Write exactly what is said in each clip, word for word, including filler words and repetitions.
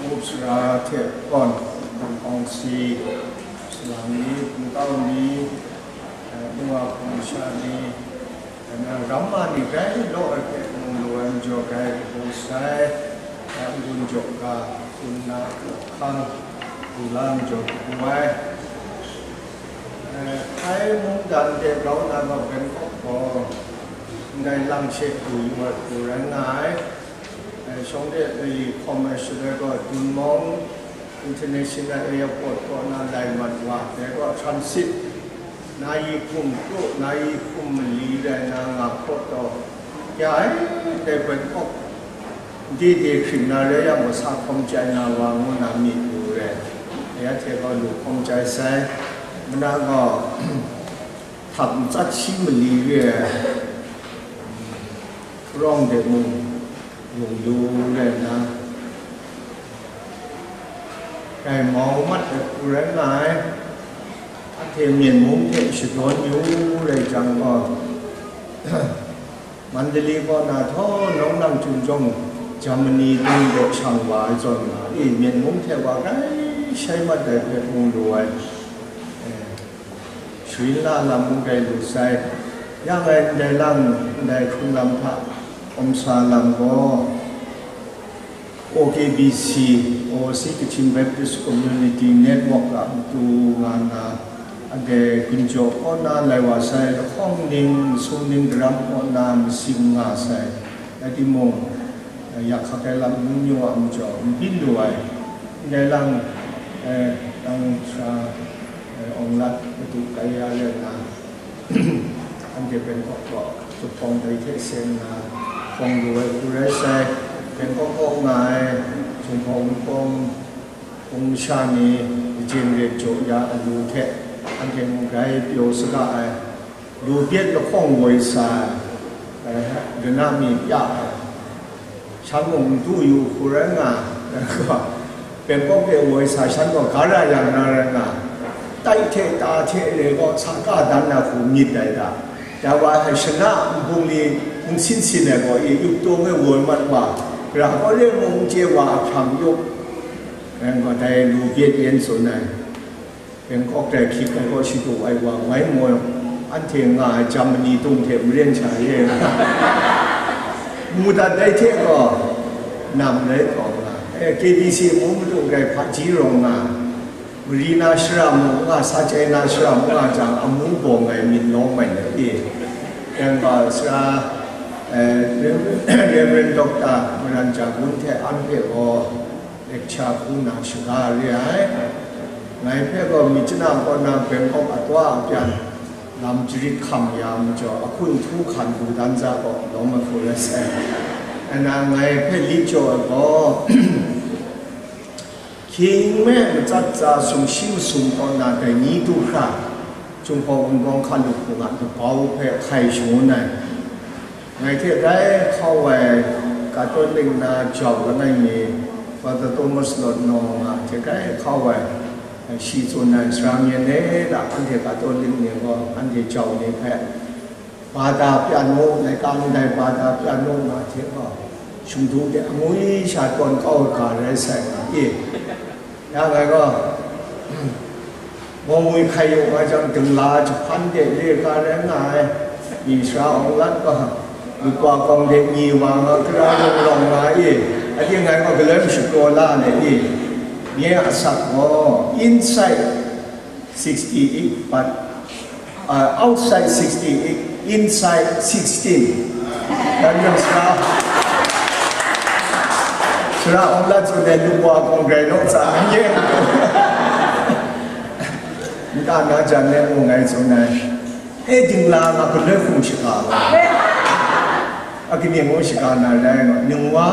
Up sara hte kawn, hpung hkawng si, salang ni, hpung kau ni, eh, nwa hpung sha ni, eh, na ramma ni grai law ai hpe mung lu ai majaw grai kabu sai, eh, n-gun jaw ga, n-gun na hkang, n-gun la majaw kabu ai. Eh, Thai mungdan de grau na gaw Bangkok gaw ndai lang she du yu ai hku rai nga ai. Eh, shawng de lali hkawm ai shaloi gaw, Dunmawng International Airport kaw na lai mat wa, dai gaw transit, na yi hkum kru, na yi hkum mali rai na nga hkawt taw, ya ai, dai Bangkok de de hkring na rai yang gaw, sa hkawm chyai na wa ngu na myit lu rai, ya hte gaw lu hkawm chyai sai, mana gaw, htak matsat shi mali re ai, rawng de mung, lung yu rai nna, dai mau mat ai hku rai nga ai, anhte Myen mung hte shadawn yu rai jang gaw, Mandalay kaw na htaw nawng nang chyum jawng, Germany dung daw shang wa ai zawn nga, e, Myen mung hte wa grai shai mat ai hpe mu lu ai. Eh, sharin la lam n rai lu sai. Ya ngai ndai lang, ndai hkrun lam hta hkawm sa lam gaw, O K B C, Overseas Kachin Baptist Community Network a matu nga nna, anhte ginjaw kaw na lai wa sai lahkawng ning, masum ning daram kaw na masing nga sai. Rai timung, eh, yak hkak ai lam n yu a majaw, n byin lu ai. Ndai lang, eh, nang sara, eh, awng lat matu kai ya rai nna, anhte Bangkok kaw zuphpawng dai hte seng nna, hpawng lu ai hku rai sai, Bangkok kaw nga ai Jinghpaw Wunpawng hpung masha ni, kajen ret jaw ya alu hte, anhte mung grai pyaw saga ai, lu byet lahkawng woi sa ai, eh, lana mi pya ai, shan mung n du yu hku rai nga, Bangkok de woi sa shan gaw ga ra yang na rai nga, tai hte ta hte re gaw sa ka dan na hku myit ai da. Ya wa ai shana nbung ni n sin sin ai gaw, e yup taw ngai woi mat wa, gara gaw re mung n chye wa a hpang yup, rai gaw dai lu byet yen tsun ai. Bangkok dai hkyit ai gaw shadu ai wa, wai maw, anhte nga ai Germany dung hte maren sha ye, mu dat dai hte gaw, nam rai taw nga, eh, K B C mung madu grai hpaji rawng nga, Marina shara mung nga, Sa China shara mung nga jang, amu bawng ai myit lawm ai let e, yang ga sara, eh, Reverend Doctor Maran Jagun hte anhte gaw, lecture hku na shaga re ai. Ngai hpe gaw myi chana kaw na Bangkok a taw a pyan lam jarit hkam ya majaw, ahkun htu hkan lu dan za gaw lawm ai hku rai sai. Ana ngai hpe lit jaw ai gaw, hkying me matsat tsa sumshi masum kaw na dai ni du hkra, Jinghpaw Wunpawng hkalup hpung a labau hpe hkai shangun ai. Ngai hte grai hkau ai Katolik na jau langai mi, Father Thomas Lawt Naw nga hte grai hkau ai, shi tsun ai, sara myen e la, anhte Katolik ni gaw anhte jau ni hpe, bada pyan u, laika ndai bada pyan u nga hte gaw, shingdu de angwi sha tawn kau ai ga rai sai nga i. Ya ngai gaw, Mawngwi hkai yu nga jang, dingla jahpan de le ga rai nga ai, myi sara awng lat ga, lupwa kawng de myi wa nga, kara rawng rawng nga i, a ting ngai gaw galoi mashapraw la le i, nye a asak gaw inside sixty-eight, but, uh, outside sixty-eight, inside sixteen. Dan yang sara, sara awng lat tsun ai lupwa kawng grai naw tsa, nye. Nta na jan e mu ngai tsun ai. E, dingla nga galoi hkum shaga wa. A kaning ngu shaga na rai nga, ning wa,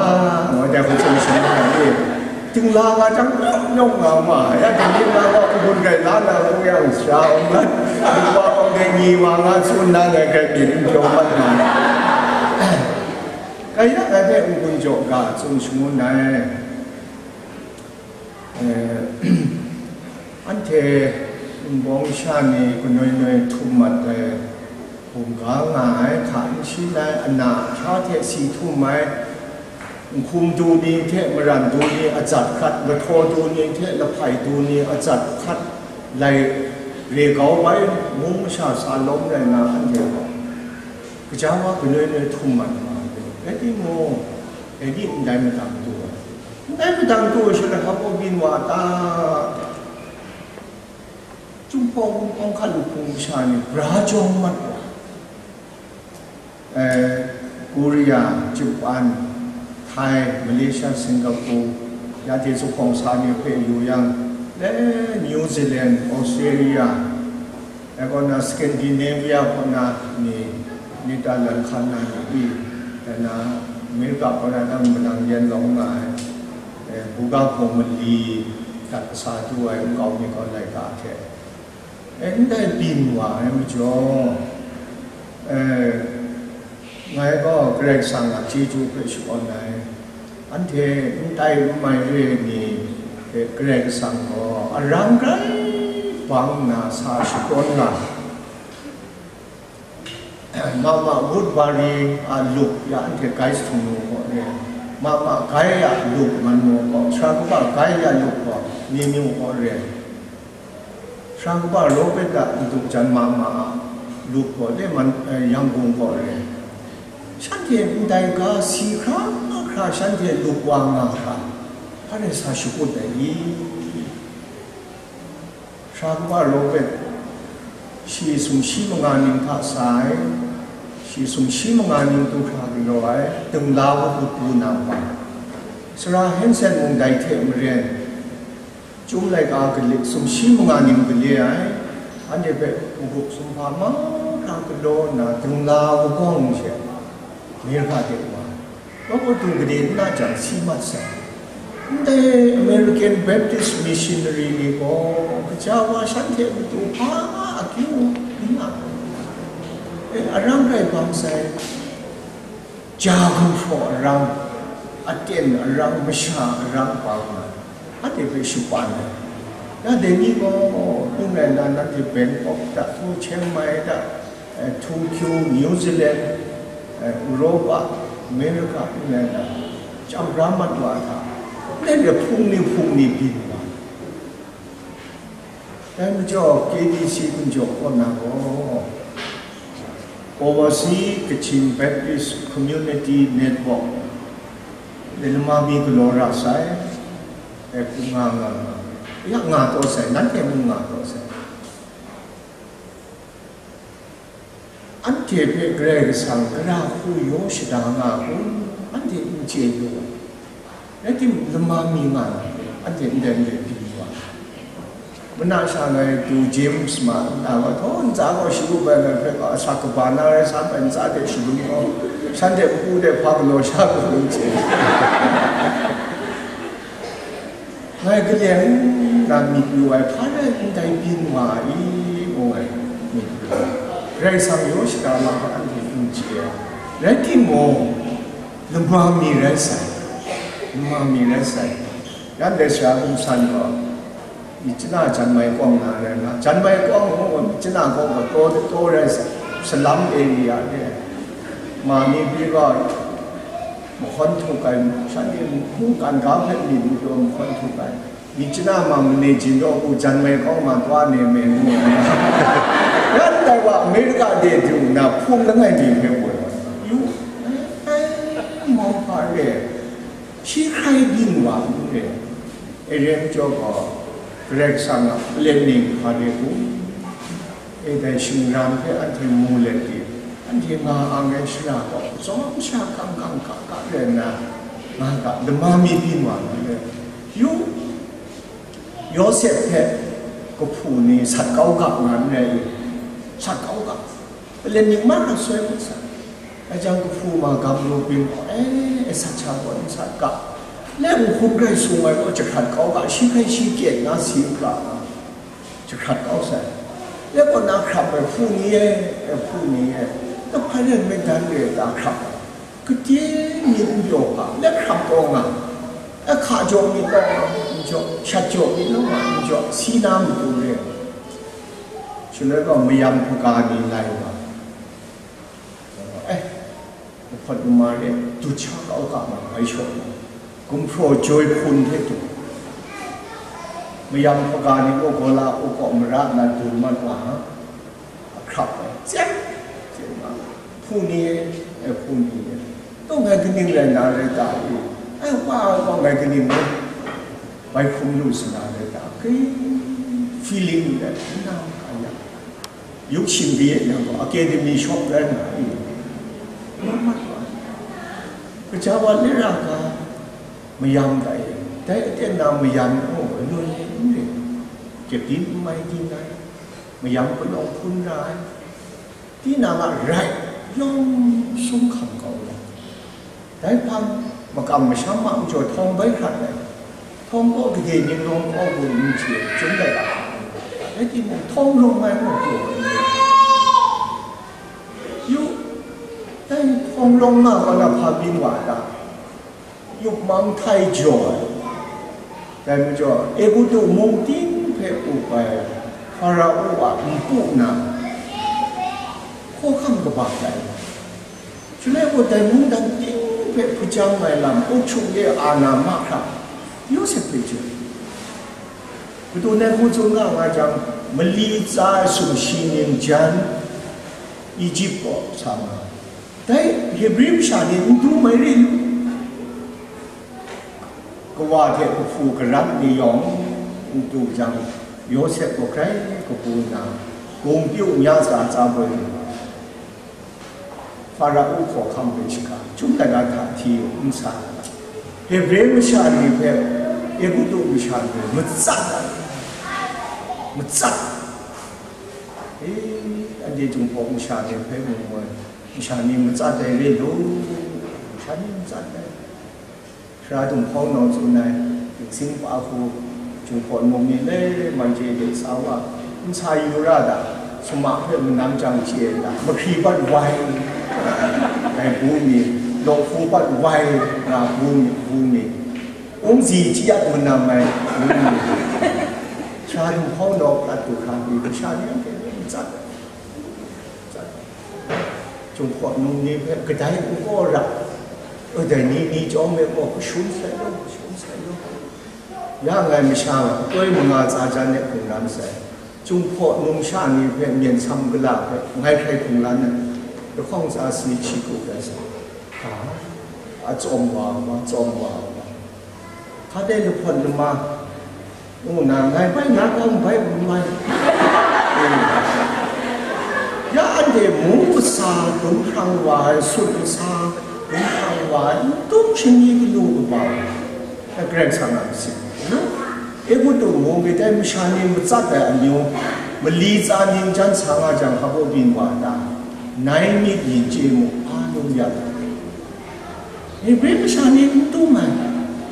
ngu dai hkum tsun shaga na e. Dingla nga jang nyawk nyawk nga ma, ya dingla nga hkum gai la na ngu yang sha, ngu na, dingla kawng dai ni wa nga tsun na ngai grai byin n pyaw mat na. Kaya ai hpe n-gun jaw ga tsun shangun ai. Eh, anhte nbawng sha ni kanoi noi htum mat ai, hkungga nga ai, hka n shin ai, ana hkra hte si htum ai, Nhkum du ni hte maran du ni atsat hkrat, lahtaw du ni hte lahpai du ni atsat hkrat, lai re kau bai, mung masha sa lawm rai nna anhte gaw, kaja wa kanoi noi htum mat nga ai, rai timung, dai ni ndai madang du ai. Ndai madang du ai shaloi hpa byin wa ta? Chyum hpawng hpawng hkan lu hpung masha ni bra jawng mat wa. Eh, Korea, Japan, Thai, Malaysia, Singapore, ya hte zuphpawng sa ni hpe yu yang, eh, New Zealand, Australia, eh, kaw na Scandinavia kaw na ni, Netherlands hkan na ni, eh, na America kaw na nang manang yan lawng nga ai, eh, buga hpawng mali, hta kasa du ai nkau ni kaw laika hte, eh, ndai byin wa ai majaw, eh, ngai gaw Karai Kasang a chyeju hpe shakawn ai. Anhte n tai n mai re ai ni hpe Karai Kasang gaw arang grai bang nna sa shakawn nga ai. Mama Woodbury a lup ya anhte Guy Htung Nu gaw re, Mama Guy a lup Ngan Nu gaw, Sara Kaba Guy a lup gaw Ni Nu gaw re, Sara Kaba Robert a ndup jan Mama a lup gaw le Man-, eh, Yangon gaw re. Shanhte ndai ga si hkra hkra shanhte lup wa nga hkra, hpa rai sa shakut ai i? Sara Kaba Robert, shi sumshi manga ning hta sa ai, shi sumshi manga ning du hkra galaw ai, dingla wa hku du na wa, Sara Hanson mung dai hte maren, Chyum laika gale, sumshi manga ning gale ai, anhte hpe hkrup sumhpa mahkra galaw nna, dingla wa gawng she, America de wa, wa du gade n na jang, si mat sai. Ndai American Baptist missionary ni gaw, kaja wa shanhte matu hpa akyu n nga, eh, arang rai bang sai. Ja gumhpraw arang, aten arang, masha arang pa nga, anhte hpe shapan ai. Ya dai ni gaw, n rai na, nanhte Bangkok hta, Chiang Mai hta, eh, Tokyo, New Zealand, eh, Europa, America, n rai na, chyam bra mat wa hta, ndai hpe hpung ni hpung ni byin wa. Dai majaw, K B C hkum jaw kaw na gaw, Overseas Kachin Baptist Community Network, le lama mi galaw ra sai, e, hku nga nga nga, ya nga taw sai, nanhte mung nga taw sai. Anhte hpe Karai Kasang gara hku yaw shada nga kun, anhte n chye lu ai. Rai timung, lama mi nga na, anhte ndai ndai byin wa. Mana sha ngai du James ma, na wa, htaw ntsa gaw shagu bai ngai hpe gaw asak kaba na rai sa bai ntsa de shalun gaw, shanhte npu de hpa galaw sha hku n chye. Ngai kaleng na myit yu ai, hpa rai ndai byin wa i, ngu ai myit yu ai. Karai Kasang yaw shada lam hpe anhte n chye ai. Rai timung, lama mi rai sai, lama mi rai sai. Yan dai sara hkum san gaw, myit chana jan mai kawng na rai nga, jan mai kawng gaw, myit chana kawng gaw taw, taw rai sai, salam area de, ma ni pyi gaw, mahkawn htuk ai, shanhte mungkan ga hpe myit majaw mahkawn htuk ai. Myit chana ma mane jin daw hku jan mai kawng ma taw ne me ngu ai. Yan dai wa America de du nna hpung langai mi hpe woi wa, yu, ai, ai, mau hpa re, shi hkrai byin wa n re. E re majaw gaw, Karai Kasang a planning hpa de hku, e dai shingran hpe anhte mu let di, anhte nga ang ai shara gaw, tsawm sha kang kang ga ga rai nna, nga ga, lama mi byin wa n re. Yu, Yawsep hpe kahpu ni sat kau ga nga n rai i? Sat kau ga. Lanning ma na soi mat sai. Dai jang kahpu ma gam lu byin gaw, e, e sat sha gaw n sat ga. Le nhkum grai sung ai gaw jahkrat kau ga, shi hkrai shi kyen na si u ga, jahkrat kau sai. Le kaw na hkrap ai hpu ni e, e hpu ni e, kahpai rai nme dan re ta hkrap ai. Kade myit n pyaw hpa, le hkrap taw nga, ahka jaw myit law nga n jaw, shat jaw myit law nga n jaw, si na matu re. Shaloi gaw mayam hpaga ni lai wa, eh, Hpawt numar e, dut sha kau ga ma bai shaw na, gumhpraw joi hpun hte du, mayam hpaga ni gaw gaw la u kaw mara na dun mat wa, ahkrap ai, tsep, tsep nga, hpu ni e, hpu ni e, tawng ngai kaning rai na rai ta i, ai wa, tawng ngai kaning e, bai hpung lu sa na rai ta, kai feeling ni rai, na ka ya. Yuk shingbyi e yang gaw, academy shop rai nga i, mat mat wa. Kaja wa lera ga, mayam dai, dai aten na mayam gaw, aloi n ring, kyepdin n mai di ngai, mayam palawng hpun ra ai, tinang a rai yawng sung hkam kau ai. Dai hpang makam masham a majaw htawng bai hkrat ai, htawng kaw gade ning rawng kaw gun n chye, chyum dai a hkang, rai timung, htawng rawng ai mung pyaw ai n rai. Yu, dai htawng rawng nga kaw na hpa byin wa ai ta? Yup mang htai jaw ai. Dai majaw, Egutu mung ting hpe up ai Hparao a npu na, hkawhkam kaba tai. Shaloi gaw dai mungdan ting hpe hpajang ai lam, Ukshuk ye a na mahkra, Yawsep hpe chye. Kadu nai hku tsun nga nga jang, mali tsa ai sumshi ning jan Egutu kaw sa nga, dai Hebre masha ni n du mai ri lu. Kawa hte kahpu karam ni yawng n du jang, Yawsep gaw grai kabu nna, gumhpyu nya tsa tsa boi lu. Hparao hkawhkam hpe shaga, chyum laika hta hti n sa, Hebre masha ni hpe Egutu masha ni matsat ai, matsat. E, anhte Jinghpaw masha ni hpe mung moi, masha ni matsat ai re lu, masha ni matsat ai. Sara Dumhkawng Naw tsun ai, Ginseng pa hku, Jinghpaw mung ni le, man chye de sa wa, n sa yu ra da, suma hpe manam jang chye da, mahkri bat wai, dai bu mi, lawhpu bat wai, nga bu mi, bu mi, ungzi chyat manam ai, bu mi, Sara Dumhkawng Naw prat du hkra pyi, masha ni anhte hpe n tsat ai. Jinghpaw num ni hpe kadai n kaw ra, kadai ni ni chyawm e gaw kashun sai law, kashun sai law. Ya ngai masha nga, akoi manga tsa jan e hkungran sai, Jinghpaw numsha ni hpe myen sam gala hpe ngai hkrai hkungran ai, lahkawng tsa sani hti hku rai sai, ga, a tsawm wa, wa, tsawm wa, wa. Hkade lahpawt lama, ngu nna ngai bai na kau n bai n mai. Ya anhte mung kasa dum hkrang wa ai, sut kasa dum hkrang wa ai, n dum shingni galu kaba ai, Karai Kasang a myit. Egutu mung e dai masha ni matsat ai amyu, mali tsa ning jan sa nga jang, hpa baw byin wa ta? Nai myit yin chye mu, a lung ya. Hebre masha ni n dum ai,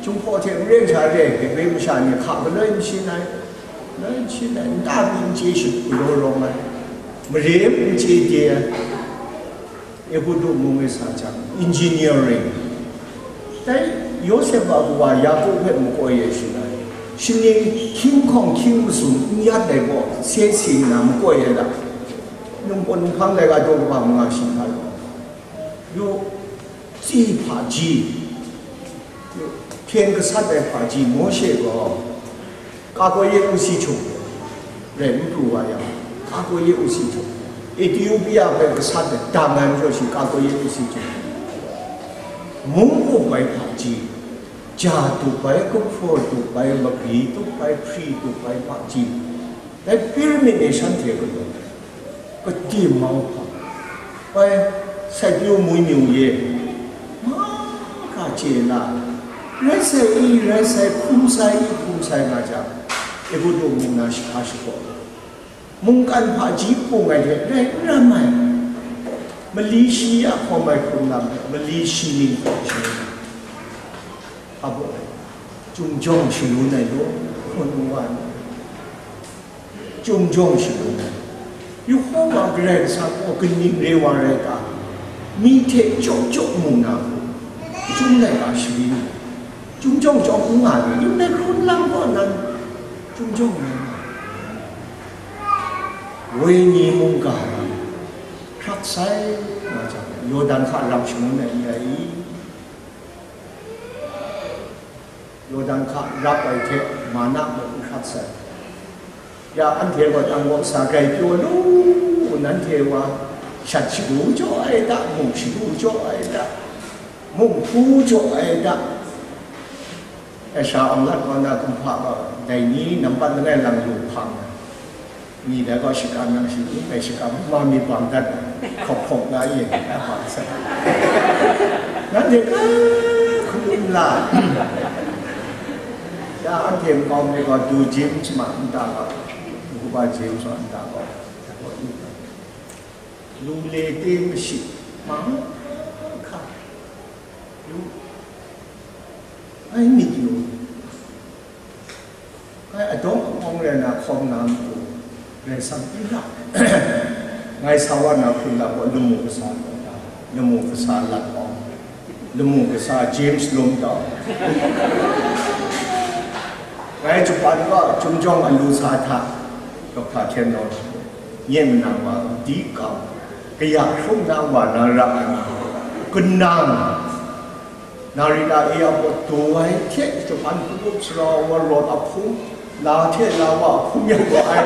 Jinghpaw hte n ren sha re ai Hebre masha ni hka galoi n shin ai, galoi n shin ai, nta pyi n chye shut galaw rawng ai, mare n chye de ai, Egutu mung e sa jang, engineering, dai Yawsep a kawa Yaku hpe makoi e shin ai, shaning hkying hkawng hkying masum n yat ai gaw, se sing nna makoi ai lam, num kaw num hpang laika daw kaba manga shi hta rawng, yu, tsi hpaji, hpyen gasat ai hpaji Mawshe gaw, ka koi ye u si hkyung rai n pru wa yang, ka koi ye u si hkyung, Etiopia hpe gasat ai dang ai majaw shi ka koi ye u si hkyung, mung up ai hpaji, ja tup ai, gumhpraw tup ai, magri tup ai, hpri tup ai hpaji, dai pyramid e shanhte galaw ai, kadi mau hpa, bai, sai pyu mui myu ye, mahkra chye na, rai sai i, rai sai hkum sai i, hkum sai nga jang, Egutu mung na shahka shapaw, mungkan hpaji hpung ai hte rai n ram ai, mali shi ya hkawm ai hkum lam, mali shi ning hkawm shi ning, hpa baw ai, chyum jawng shalun ai law, hkun n wa ai. Chyum jawng shalun ai. Yehova Karai Kasang gaw kaning re wa rai ta? Mi hte chyaw chyaw mu na, chyum laika sharin, chyum jawng chyawm n nga ni, yu dai hkrun lam kaw nan, chyum jawng rai nga, wenyi mungga lam, hkrak sai nga jang, Yawdan hka rap shangun ai n rai i? Yawdan hka rap ai hte mana muk n hkrat sai. Ya, anhte gaw dang gaw sa grai pyaw lu, nanhte wa shat shagu jaw ai ta, muk shagu jaw ai ta, muk hpu jaw ai ta. Esha awng lat kaw na kumhpa gaw, dai ni nampat langai lang lu hpang ai. Ni dai gaw shakam yang shi, ni dai shakam ma mi bang dat, hkawk hkawk nga ye, a bang sa. Nanhte ka hkrum la. Ya, anhte nkau mi gaw du jim chyama nta gaw, nkuba jim chyama nta gaw, lu le te mashi, ma hka, lu, ai myit yu. Ngai adawng apawng rai na hkawm na matu, Karai Kasang n ra. Ngai sa wa na hpun lam gaw lamu kasa law ta, lamu kasa lat awng, lamu kasa James lum taw. Ngai Japan gaw Chungchawng alu sa hta, Doctor Hten Naw, nye manang wa di kau, kaya hkrum na wa na ra ai na, kanang, Narita e a baw daw ai hte Japan hpung sara wa rawt a hpung, la hte la wa a hpung yang gaw ai.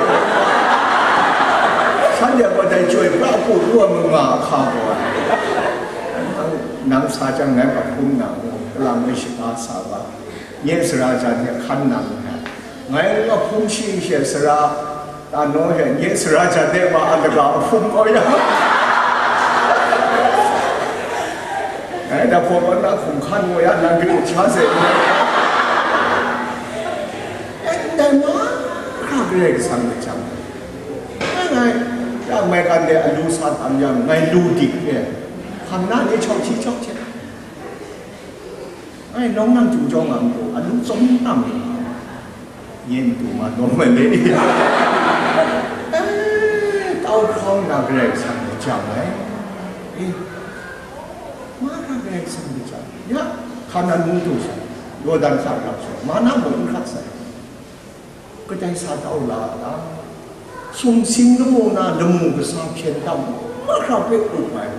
Shanhte gaw dai chyoi pra a pawt lu ai manga a hka gaw ai. Nang, nang sa jang ngai hpa hpung na mu, kalang e shaka sa wa, nye sara jan hte hkan nang ai. Ngai n hpung shi she sara, Tanaw he nye sara jan de ma a laga a hpung kau ya. Ngai da hpaw kaw na hkum hkan wa ya, nang gadu hkya se. Ndai mahkra Karai Kasang myit jang, ngai, ngai, ya mai kan de alu sa tam yang, ngai lu dik re. Hkam na ni chau hti chau hte. Ai, nawng nang Chungchawng a matu, alu tsawm tam ni, yen tu ma nawng ai le. Eh, tau hkawng na Karai Kasang ni jam ai. Eh, ma na Karai Kasang ni jam. Ya, Hkanan mung du sha, Yawdan hta rap sha, mana mung n hkrat sai. Kadai sa tau la a ta? Sumsing lamu na lamu kasa hpyen tam mahkra hpe up ai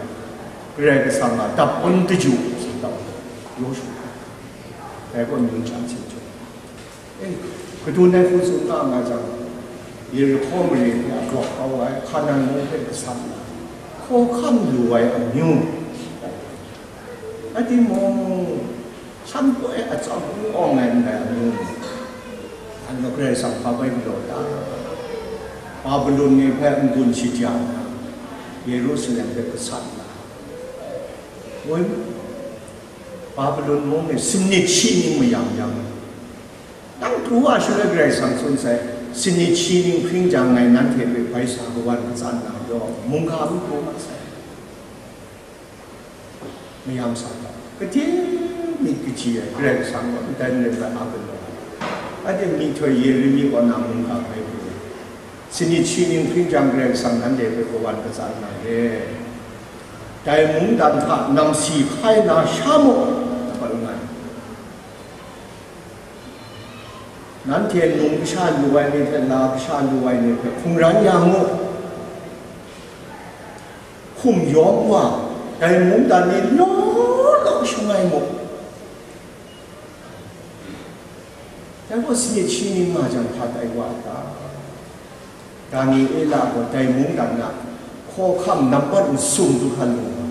Karai Kasang a dap awn daju sa tau, Yawshu hpe. Dai gaw amyu jan sin jaw. E, kadun ai hku tsun nga nga jang, Yerihko mare ni a gawk kau ai Hkanan mung hpe gasat na, hkawhkam lu ai amyu. Rai timung, shan poi atsam n awng ai ndai amyu ni, anhte Karai Kasang hpa bai galaw ta? Babilon ni hpe n-gun shaja nna, Yerusalem hpe gasat na, woi, Babilon mung ni sanit shi ning mayam yang, nang pru wa shaloi Karai Kasang tsun sai, sanit shi ning hpring jang ngai nanhte hpe bai sa kawan katsan na yaw, mungga n pru wa sai. Mayam sa hta, kating myit kaji ai Karai Kasang gaw ndai marai bai a galaw ai. Anhte myihtoi Yeremi kaw na mungga bai pru ai. Sanit shi ning hpring jang Karai Kasang nanhte hpe kawan katsan na re. Dai mungdan hta nang si hkai na sha mu, a bai nga ai. Nanhte num kasha lu ai ni hte la kasha lu ai ni hpe hkungran ya mu. Hkum yawm wa, dai mungdan ni law law shangai mu. Dai gaw sanit shi ning nga jang hpa tai wa ai ta? Daniela gaw dai mungdan na hkawhkam nampat nsum du hkan lung wa,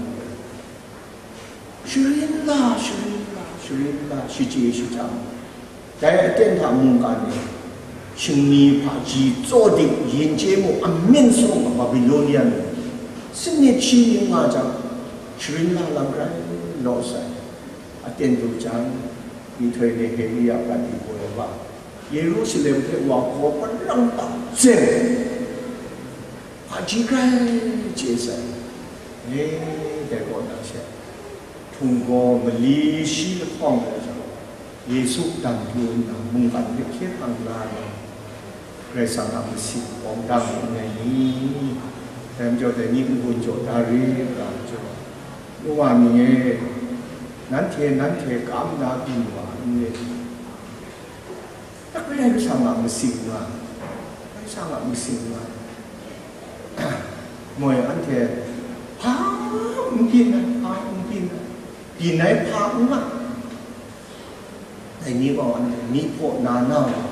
sharin la, sharin la, sharin la, shachye shacham. Dai aten hta mungkan e, shingni hpaji tsaw ding, yin chye mu, amyin sawng a Babilonia ni, sanit shi ning nga jang, sharin la lam rai law sai. Aten du jang, myihtoi Nehemia prat di gaw ai wa, Yerusalem hte wa hkaw parang tak zen, hpaji grai chye sai. E, dai kaw na she, hpunggaw mali shi lahkawng ai jang, Yesu dan pru nna mungkan hpe hkye hkrang la ai, Karai Kasang a masing awng dang n rai ni? Dai majaw dai ni n-gun jaw da rit nga ai majaw, nu wa ni e, nanhte, nanhte kam na byin wa n rit? Karai Kasang a masing nga, Karai Kasang a masing nga, moi anhte hpa n byin ai, hpa n byin ai, byin ai hpa n nga. Dai ni gaw anhte myi hpaw na na wa,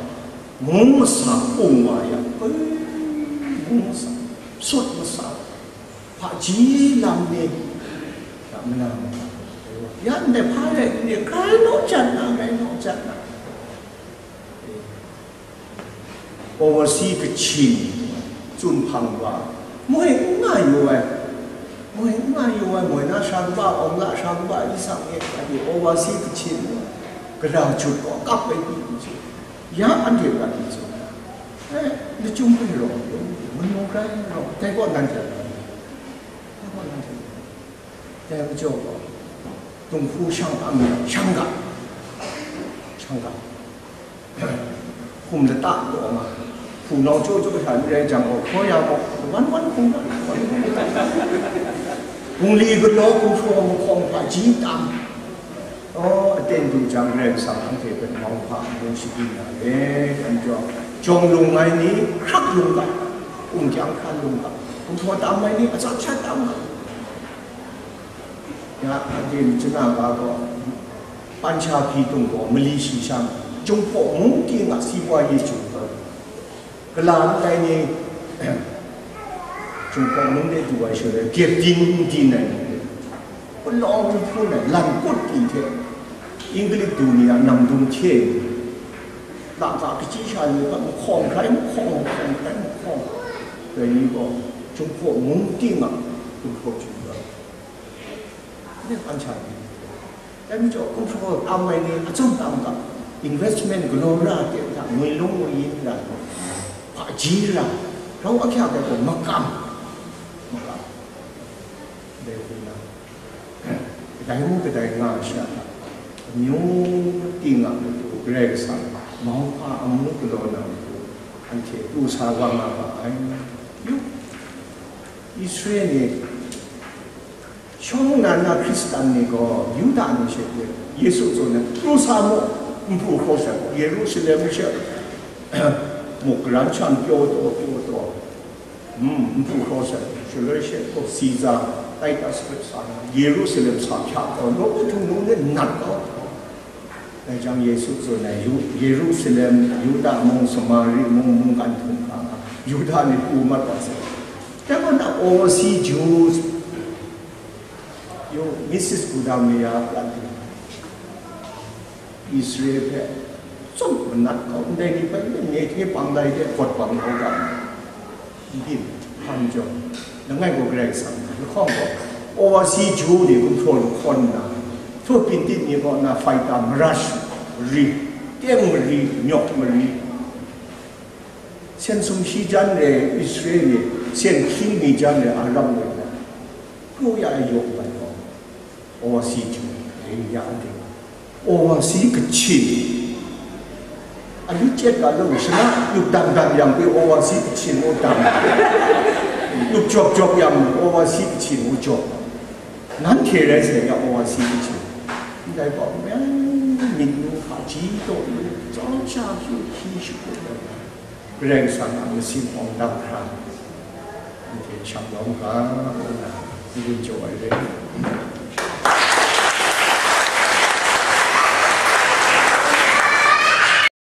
mung masa pung wa yang, mung masa, sut masa, hpaji lam ni, ya mana ma, ya ndai hpa rai ni, grai naw jat na, grai naw jat na. Overseas kachyin, tsun hpang wa, moi n nga yu ai, moi n nga yu ai, moi na sha kaba, awng la sha kaba, i sang e, a di overseas kachyin, gara jut gaw kap ai pyi, ya anhte prat di tsun, eh, lachyum hpe rawng, manu grai rawng, dai gaw nanhte prat di, dai gaw nanhte prat di. Dai majaw gaw, dinghku shang ang yang, shang ga, shang ga, hkum lata taw nga, hpunau chyaw chyaw sha n rai jang gaw, hkaw ya gaw, wan wan hkum ga, wan wan hkum ga. Bungli galaw gumhpraw mahkawng hpaji tam, aw, aten du jang, Karai Kasang anhte hpe mauhpa amu shagu na re, anhte jawng lung ai ni hkrak lung ga, hkum kyang hkran lung ga, gumhpraw tam ai ni atsat shat tam ga. Ya, adim chana ga gaw, pansha hpyi tung gaw, mali shi shang, Jinghpaw mung ting a si wa ye chyu gaw, gala ndai ni, Jinghpaw mung de du ai shaloi, gyep din din ai ni, palawng hpun ai, lan kut ti hte, Inglik du ni a namdung hte, lata kachyi sha ni hpe mahkawng hkrai mahkawng, mahkawng hkrai mahkawng, dai ni gaw, Jinghpaw mung ting a gumhpraw chyu gaw. Ning an sha ni. Dai majaw, gumhpraw tam ai ni, atsam tam ga, investment galaw ra de hta, ngwi lung ngwi yin ra, hpaji ra, rau ahkyak ai gaw makam, makam. Dai hku na, kadai mung kadai nga sha, amyu ting a matu, Karai Kasang, mauhpa amu galaw na matu, anhte pru sa wa nga ma ai. Yu, Israel ni, shawng nnan na Hkristan ni gaw Yuda ni she pyi, Yesu tsun ai, pru sa mu, n pru hkraw sai, Yerusalem she, muk karan sha n pyaw taw, pyaw taw, mm, n pru hkraw sai, shaloi she gaw Siza Titus hpe sa na, Yerusalem sa hpya taw, nawku htingnu ni nat kau taw. Dai jang Yesu tsun ai, Yu-, Yerusalem, Yuda mung, Samari mung, mungkan htum hkra nga, Yuda ni pru mat wa sai. Dai gaw na overseas Jews, yu, Missus Gudam ni ya prat di, Israel hpe tsawm manat kau, ndai ni hpe, nye hte pang dai hte, hkawt pang kau ga. Nbyin, hpa majaw, langai gaw Karai Kasang, lahkawng gaw, overseas Jew ni gumhpraw lahkawn nna, htu pintit ni kaw na fighter, marash mari, teng mari, nyawk mari, sen sumshi jan re Israel ni, sen hkying ni jan re Arab ni, hkru ya ai yawk bai gaw, Overseas Jew, ring ya de. Overseas kachyin. A lu chyet ga lu, shana lu dang dang yang pyi overseas kachyin mu dang. Lu jawk jawk yang overseas kachyin mu jawk. Nanhte rai sai ya overseas kachyin. Ndai gaw, myit nu hpaji taw lu, tsawm sha hkyu hkyi shakut ai. Karai Kasang a masin awng dang hkra, anhte shang lawm ga, ngu na, n-gun jaw ai rai.